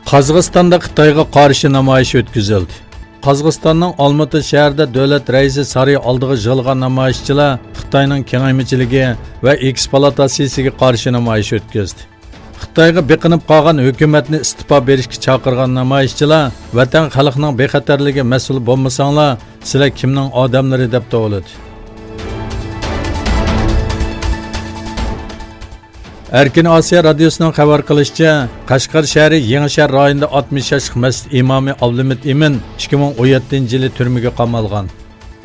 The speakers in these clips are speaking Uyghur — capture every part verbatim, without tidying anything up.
قازاقىستاندا خىتايغا قارشى نامايىش ئۆتكۈزۈلدى. قازاقىستاننىڭ ئالمۇتا شەھىرىدە دۆلەت رەئىسى سارىيى ئالدىغا يىغىلغان نامايىشچىلار خىتاينىڭ كېڭەيمىچىلىكى ۋە ئېكسپلۇئاتاتسىيىسىگە قارشى نامايىش ئۆتكۈزدى. خىتايغا بېقىنىپ قالغان ھۆكۈمەتنى ئىستېپا بېرىشكە چاقىرغان نامايىشچىلار، ۋەتەن خەلقنىڭ بىخەتەرلىكىگە مەسئۇل بولمىساڭلار، سىلەر كىمنىڭ ئادەملىرى، دەپ توۋلىدى. ئەركىن ئاسىيا رادىيوسىنىڭ خەۋەر قىلىشىچە، قەشقەر شەھىرى يېڭىشەھەر رايونىدا ئاتمىش ياشلىق مەسچىت ئىمامى ئابلىمىت ئىمىن ئىككى مىڭ ئون يەتتىنچى يىلى تۈرمىگە قامالغان.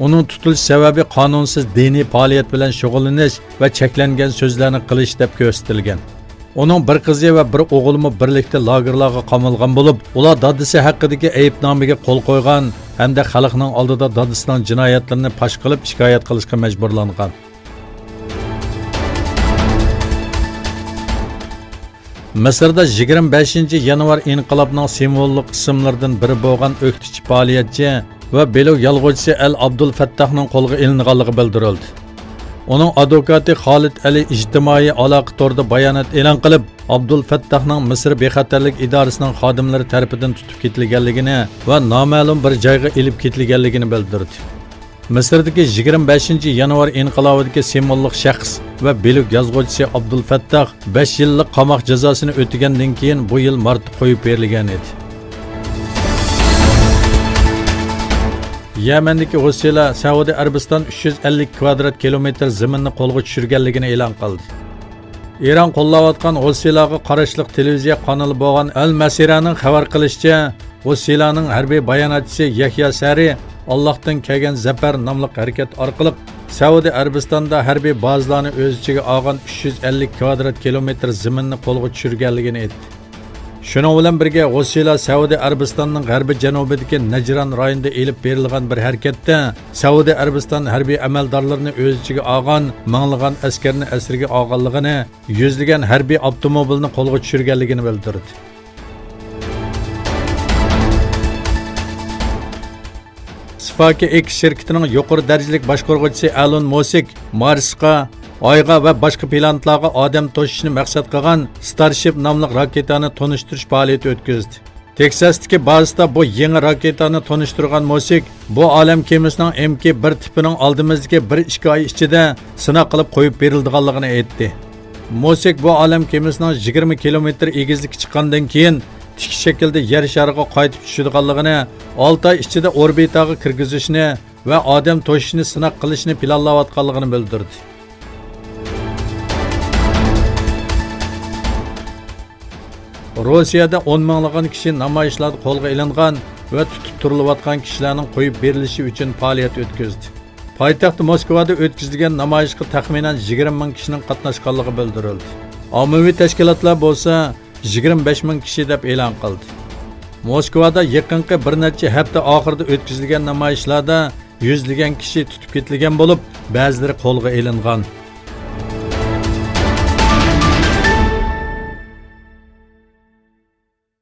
ئۇنىڭ تۇتۇلۇش سەۋەبى قانۇنسىز دىنىي پائالىيەت بىلەن شۇغۇللىنىش ۋە چەكلەنگەن سۆزلەرنى قىلىش دەپ كۆرسىتىلگەن. ئۇنىڭ بىر قىزى ۋە بىر ئوغلىمۇ بىرلىكتە لاگېرلارغا قامالغان بولۇپ، ئۇلار دادىسى ھەققىدىكى ئەيىبنامىگە قول قويغان ھەمدە خەلقنىڭ ئالدىدا دادىسىنىڭ جىنايەتلىرىنى پاش قىلىپ شىكايەت قىلىشقا مەجبۇرلانغان. مىسىردا يىگىرمە بەشىنچى يانۋار ئىنقىلابىنىڭ سىمۋوللۇق ئىسىملىرىدىن بىرى بولغان ئۆكتىچى پائالىيەتچى ۋە بىلوگ يازغۇچىسى ئەل ئابدۇل فەتتاھنىڭ قولغا ئېلىنغانلىقى بىلدۈرۈلدى. ئۇنىڭ ئادۋوكاتى خالىد ئەلى ئىجتىمائىي ئالاقە تورىدا بايانات ئېلان قىلىپ، ئابدۇل فەتتاھنىڭ مىسىر بىخەتەرلىك ئىدارىسىنىڭ خادىملىرى تەرىپىدىن تۇتۇپ كېتىلگەنلىكىنى ۋە نامەلۇم بىر جايغا ئېلىپ كېتىلگەنلىكىنى بىلدۈردى. مىسىردىكى يىگىرمە بەشىنچى يانۋار ئىنقىلابىدىكى سىمۋوللۇق شەخس ۋە بىلوگ يازغۇچىسى ئابدۇل فەتتاھ بەش يىللىق قاماق جازاسىنى ئۆتىگەندىن كېيىن، بۇ يىل مارتتا قويۇپ بېرىلگەن ئىدى. يەمەندىكى ھوسىلار سەئۇدى ئەرەبىستان ئۈچ يۈز ئەللىك كۋادرات كىلومېتىر زېمىننى قولغا چۈشۈرگەنلىكىنى ئېلان قىلدى. ئىران قوللاۋاتقان ھوسىلارغا قاراشلىق تېلېۋىزىيە قانىلى بولغان ئەل مەسىرانىڭ خەۋەر قىلىشىچە، ھوسىلارنىڭ ھەربىي باياناتچىسى يەھيا سەرى «ئاللاھتىن كەلگەن زەپەر» ناملىق ھەرىكەت ئارقىلىق سەئۇدى ئەرەبىستاندا ھەربىي بازىلارنى ئۆز ئىچىگە ئالغان ئۈچ يۈز ئەللىك كۋادرات كىلومېتىر زېمىننى قولغا چۈشۈرگەنلىكىنى ئېيتتى. شۇنىڭ بىلەن بىرگە، ھوسىلار سەئۇدى ئەرەبىستاننىڭ غەربىي جەنۇبىدىكى نەجران رايونىدا ئېلىپ بېرىلغان بىر ھەرىكەتتە سەئۇدى ئەرەبىستان ھەربىي ئەمەلدارلىرىنى ئۆز ئىچىگە ئالغان مىڭلىغان ئەسكەرنى ئەسىرگە ئالغانلىقىنى، يۈزلىگەن ھەربىي ئاپتوموبىلنى قولغا چۈشۈرگەنلىكىنى بىلدۈردى. سىفاكى ئېكس شىركىتىنىڭ يۇقىرى دەرىجىلىك باشقۇرغۇچىسى ئەلون مۇسىك مارسقا، ئايغا ۋە باشقا پلانېتلارغا ئادەم توشۇشنى مەقسەت قىلغان ستارشىپ ناملىق راكېتانى تونۇشتۇرۇش پائالىيىتى ئۆتكۈزدى. تېكساستىكى بازىسىدا بۇ يېڭى راكېتانى تونۇشتۇرغان مۇسىك، بۇ ئالەم كېمىسىنىڭ ئېم كېي بىر تىپىنىڭ ئالدىمىزدىكى بىر ئىككى ئاي ئىچىدە سىناق قىلىپ قويۇپ بېرىلىدىغانلىقىنى ئېيتتى. مۇسىك بۇ ئالەم كېمىسىنىڭ يىگىرمە كىلومېتىر ئېگىزلىككە چىققاندىن كېيىن، تىك شەكىلدە يەر شارىغا قايتىپ چۈشىدىغانلىقىنى، ئالتە ئاي ئىچىدە ئوربىتاغا كىرگۈزۈشنى ۋە ئادەم توشۇشنى سىناق قىلىشنى پىلانلاۋاتقانلىقىنى بىلدۈردى. روسىيەدە ئون مىڭلىغان كىشى نامايىشلاردا قولغا ئېلىنغان ۋە تۇتۇپ تۇرۇلۇۋاتقان كىشىلەرنىڭ قويۇپ بېرىلىشى ئۈچۈن پائالىيەت ئۆتكۈزدى. پايتەخت موسكۋادا ئۆتكۈزۈلگەن نامايىشقا تەخمىنەن يىگىرمە مىڭ كىشىنىڭ قاتناشقانلىقى بىلدۈرۈلدى. ئاممىۋى تەشكىلاتلار بولسا يىگىرمە بەش مىڭ كىشى دەپ ئېلان قىلدى. موسكۋادا يېقىنقى بىر نەچچە ھەپتە ئاخىرىدا ئۆتكۈزۈلگەن نامايىشلاردا يۈزلىگەن كىشى تۇتۇپ كېتىلگەن بولۇپ، بەزىلىرى قولغا ئېلىنغان.